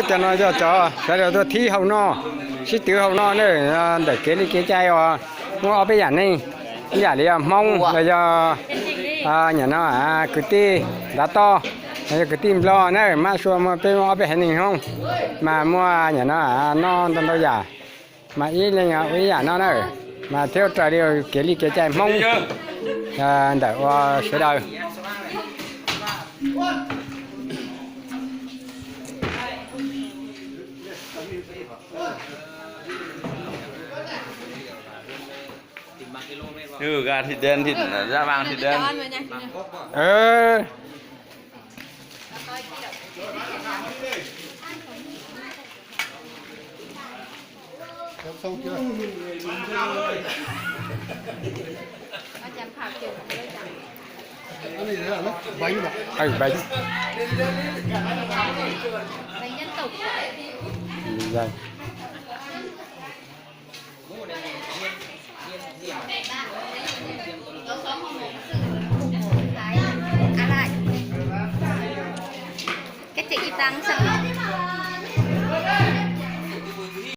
Cov no yog cov sawv daws tuaj thib hauv no, sib twv hauv no na, ntawm kev li kev cai uas muaj ob peb yam neeg, ib yam li yog Hmoob los yog nyam no kwv tij ntav toj, los yog kwv tij Nplog na, mab sua muaj peb muaj ob peb haiv neeg Hmoob, mas muaj nyam no noj ntau ntau yam, mas ib leeg ua ib yam no na, mas thiab raws li kev li kev cai Hmoob ntawm ua sawv daws. Thịt đen, thịt da vàng, thịt đen. Các chị tăng sao?